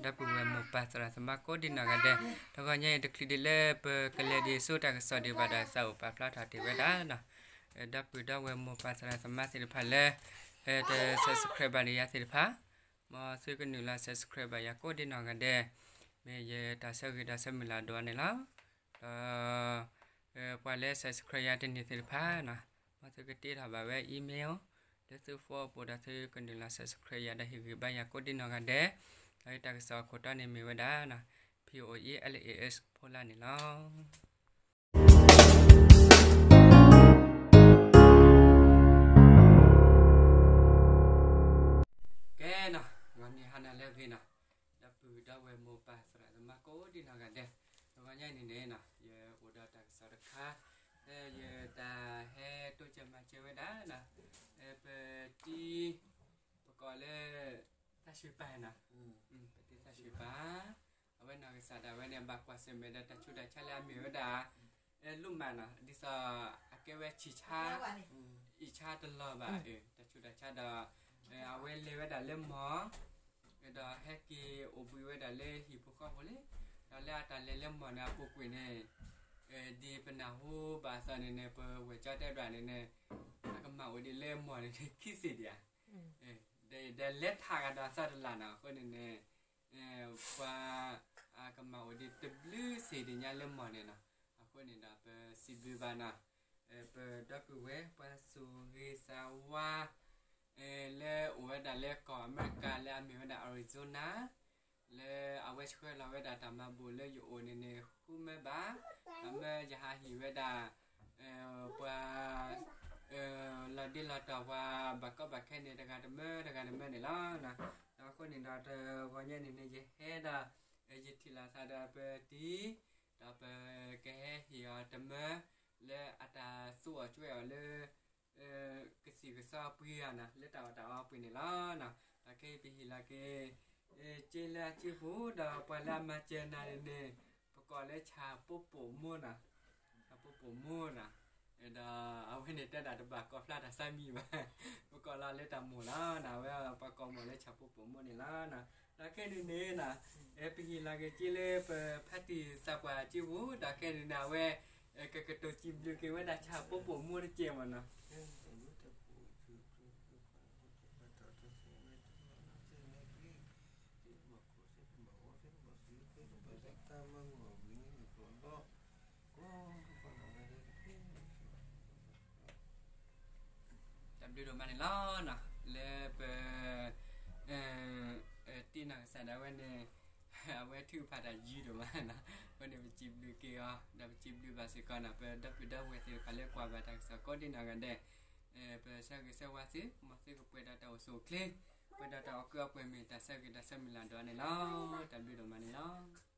ဒီပုၢ်ဝဲၢ်မိၢ်ပၢ်သရၣ်သမါကိးဒံနီၢ်ဂၤဒဲး, တဂီၤညါအံၤတချုးဒံးလၢပကလဲၤဒံးဆူတၢ်ကစီၣ်ဒံးဘၣ်ဒီး သးအိၣ်ပာ်ဖျါထီၣ်တ့ၢ်ဝဲဒၣ်နီၤ, ဒီပုၢ်ဒီဝဲၢ်မိၢ်ပၢ်သရၣ်သမါသ့ၣ်တဖၣ်လၢ တ subscribe ဘၣ်န့ၣ်ယၤသ့ၣ်တဖၣ်, မ်သုကနုာ်လီၤ subscribe ဘၣ်ယၤကိးဒံနီၢ်ဂၤဒဲး, မ့ၢ်ယတၢ်ဆၢဂ့ၤဒီးဆၢမုၢ်လၢ်ဒိၣ်အါန့ၣ်လီၤ. ဒီး ပှၤလၢ subscribe ယၤတန့ၢ်သ့ၣ်တဖၣ်နီၤ, မ်သုကတ့ထီၣ်ဘၣ်ဝဲ email လၢသု phone အပူၤဒီးသုကနုာ်လီၤ subscribe ယၤဒီးဟ့ၣ်ဂံၢ်ဘါယၤကိးဒံနီၢ်ဂၤဒဲး, ဒီးတၢ်ကစီၣ်အခိၣ်တီန့ၣ်မ့ၢ်ဝဲဒၣ် P O E L A S ဖိလါန့ၣ်လီၤ. ကဲနီၤ, ဂီၤနံၤဟါနၤလၢအဂ့ၤနီၤ, ဒီပုၢ်ဒီဝဲၢ်မိၢ်ပၢ်သရၣ်သမါကိးဒံနီၢ်ဂၤဒဲး, တဂီၤညါအံၤန့ၣ်န့ၣ်နီၤ ယအိၣ်ဒီးတၢ်ကစီၣ်တခါ လၢယတၢ်ဟဲတိစၢၤမၤစၢၤဝဲဒၣ်နီၤ, ပတံၤ ပကိးလၢ သၣ်ဆှံပၤနီၤ, ပတံၤသၣ်ဆှံပၤ, အဝဲနီၢ်ကစၢ်ဒၣ်ဝဲန့ၣ် ဘၣ်ကွၢ်ဆၢၣ်မဲာ်ဒီးတၢ်ဆူးတၢ်ဆါလၢအမ့ၢ်ဝဲဒၣ် လိၣ်မးနီၤ, ဒ်သိးအကဲဝဲဆံးဆါ အံၣ်ဆါတလီၤဘၣ်, တၢ်ဆူးတၢ်ဆါဒီး အဝဲလဲၤဝဲဒၣ်လၢမီၢ်, ဒီးဟဲက့ၤအိၣ်ဘှံးဝဲဒၣ်လၢဟံၣ်ဖိဃီဖိလံ, ဒီးလၢအတၢ်လဲၤလၢမီၢ်န့ၣ် အပူၤကွံာ်န့ၣ် ဒ်ပနၢ်ဟူဘၣ်အသိးန့ၣ်န့ၣ် ပဝဲၢ်ကၠီတဲဘၣ်န့ၣ်န့ၣ် အကမၢ်အိၣ်ဒံးလၢမီၢ်န့ၣ်န့ၣ် ခံစ့ၣ်ဒံးဧါ, ဒီးလဲၤထးဂၤဒီးအသီတလးနီၤ, အဃိန့ၣ်န့ၣ် ပှၤ အကမၢ်အိၣ်ဒံးတဘျုးစ့ၣ်ဒံးညါလၢမီၢ်န့ၣ်နီၤ, အဃိန့ၣ်ဒီးပစံးဘျုးဘၣ်နီၤ, ပဒီပုၢ်ဝဲၢ် ပှၤသူၣ်ဂ့ၤသးဝါ လၢအိၣ်ဝဲဒၣ်လၢကီၢ်အမဲရကၤလၢအမ့ၢ်ဝဲဒၣ် Arizona လၢအဝဲဆှၢလီၤဝဲဒၣ်တၢ်မၤဘူၣ်လၢယအိၣ်န့ၣ်န့ၣ် ဃုမၢဘၣ်, အမၢယဟးဟ့ၣ်ဝဲဒၣ် ပှၤ လီၤဒ့လီၤတီၢ်ပှၤဘၣ်ကီဘၣ်ခဲန့ၣ် တဂၤတမၢတဂၤတမၢန့ၣ်လီၤ. ဒီးအဃိန့ၣ်ဒီးတဂီၤညါန့ၣ်န့ၣ် ယဟဲဒီး ယထံၣ်လိာ်သးဒီးပတံၤ ဒီးပကဟဲဟ့ၣ်အီၤတမၢ လၢအတၢ်သူအီၤကွဲးအီၤလၢ ကသံၣ်ကသီအပှ့ၤဧါနီၤ လၢတၢ်အီၣ်တၢ်အီအပှ့ၤန့ၣ်လီၤ. ဒီးခဲအံၤပဟ့ၣ်လီၤက့ၤ က့လၢအစုပူၤ ဒီးပှၤလၢအမၤစၢၤနၤန့ၣ်န့ၣ် ပကိးလၢဆၣ်ဖိပိာ်မိၢ်နီၤ, ဆၣ်ဖိပိာ်မိၢ်နီၤ, ဒီးအဝဲန့ၣ်တဲဒၣ်တဘၣ်ကိးဖျါတၢ်သးမံဘၣ်, ပကိးလီၤလၢတၢ်မိၢ်လီၤနီၤ, အဝဲပှၤကိးမိၢ်လၢဆၣ်ဖိပိာ်မိၢ်န့ၣ်လီၤ. ဒီးခဲအံၤန့ၣ်န့ၣ်နီၤ ပဟ့ၣ်လီၤက့ၤက့လၢပဖါတံၢ်သးပှၢ်အစုပူၤ ဒီးခဲအံၤန့ၣ်န့ၣ် အဝဲ ကကတိၤစံးဘျုးက့ၤဝဲဒၣ်ဆၣ်ဖိပိာ်မိၢ်တက့ၢ်မ့ၢ်နီၤ. တၢ်ဘျုးဒိၣ်မးန့ၣ်လီၤနီၤ လၢပ တံၢ်နီၢ်ကစၢ်ဒၣ်ဝဲန့ၣ် အဝဲထုကဖၣ်တၢ်ယံၤဒိၣ်မးနီၤ, အဃိန့ၣ် ပစံးဘျုးက့ၤအီၤ ဒီးပစံးဘျုးဘၣ်စ့ၢ်ကီးနီၤ ပဒီပုၢ်ဒီဝဲၢ်သ့ၣ်တဖၣ်လၢကွၢ်ဘၣ်တၢ်ကစီၣ်ကိးဒံနီၢ်ဂၤဒဲး, ပဆၢဂ့ၤဆၢဝါသု မ်သုကပှဲၤဒီးတၢ်အိၣ်ဆူၣ်အိၣ်ချ့, ပှဲၤဒီးတၢ်အီၣ်ကုၢ်အီပှဲၤမ့ၢ်တၢ်ဆၢဂ့ၤတၢ်ဆၢမုၢ်လၢ်ဒိၣ်အါန့ၣ်လီၤ. တၢ်ဘျုးဒိၣ်မးန့ၣ်လီၤ.